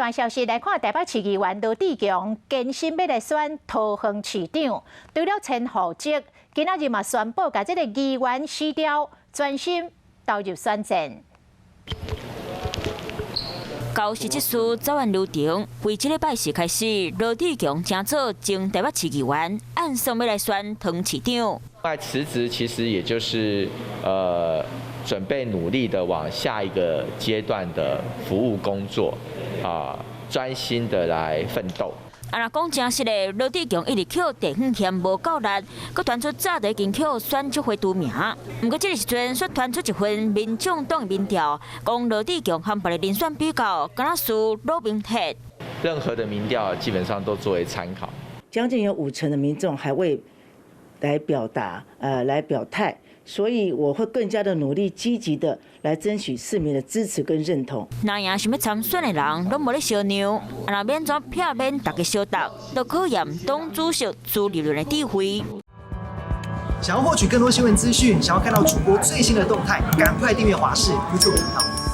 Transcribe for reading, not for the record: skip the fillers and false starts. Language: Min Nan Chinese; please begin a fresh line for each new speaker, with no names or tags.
段消息來看，台北市議員羅智強堅心欲來選桃園市長，除了前戶籍，今仔日嘛宣布共這个議員辭掉，專心投入選戰。
高時這事走完流程，為這禮拜四開始，羅智強正做前台北市議員，按算欲來選桃園市長。
外辭職其實也就是準備努力的往下一個階段的服務工作啊，專心的來奮鬥。
啊，若講誠實的，羅智強一直予地方嫌無夠力，閣傳出早就已經予選出會除名。毋過這个時陣，卻傳出一份民眾黨民調，講羅智強和別个人選比較，敢若輸呂明哲。
任何的民調基本上都作為參考。
將近有5成的民眾還未來表達，來表態。所以我會更加的努力，積極的來爭取市民的支持跟認同。
若贏想欲參選的人，攏無咧相讓，啊若欲怎避免大家相鬥，就考驗黨主席朱立倫的智慧。
想要獲取更多新聞資訊，想要看到主播最新的動態，趕快訂閱華視 YouTube 頻道。